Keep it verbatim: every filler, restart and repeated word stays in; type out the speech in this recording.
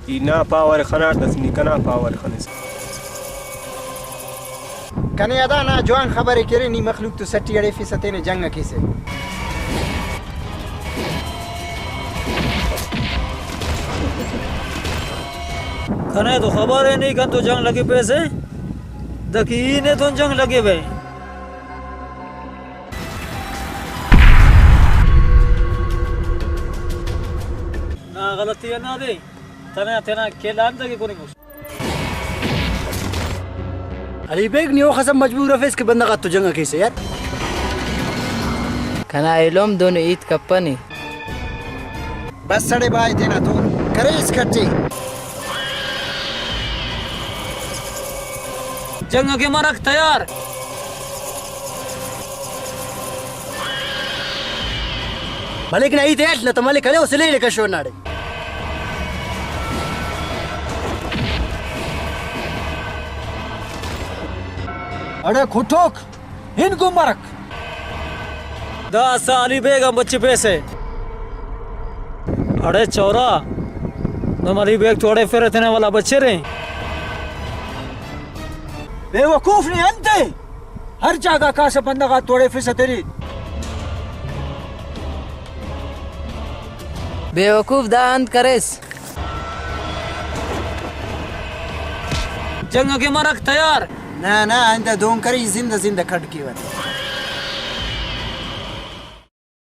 ای نا پاور خناٹ دس نی کنا پاور خنس۔ کنے ادا نا جوان خبر ءِ کرے، نی مخلوق تو سٹی اڑیفسہ تینے جنگ ءِ کیسہ۔ کنے تو خبر ءِ نی کن تو جنگ لگپیسہ، دکی ای نے تون جنگ لگے بے۔ نا غلطی ہندادے، تینا تینا کل آن دگہ کننگ اس۔ علی بیگ، نی اوخس ہم مجبور افیس کہ بندغ آتتو جنگ ءِ کیسہ یار۔ کنا ایلم دن ہیت کپنی۔ بس اڑے بھائی، تینا تون کریس کٹے۔ جنگ کہ مرک تیار۔ ملک نا ہیت ءِ اٹ نہ تو ملک ہلے او سلے نے کشو ناڑے۔ اڑے کھٹوک، ہن گمرک۔ داسہ علی بیگ ہم بچفیسہ۔ اڑے چورا، نم علی بیگ تو اڑے فرے تینا ولا بچرے۔ بے وقوف نے انت ءِ؟ ہر جاگہ کاسہ بندغ آتتو اڑیفسہ تینے۔ بے وقوف، دا انت کریس؟ جنگ کہ مرک تیار۔ نہ نہ، آئندہ دون کرے، ای زندہ زندہ کھڈ کیوہ۔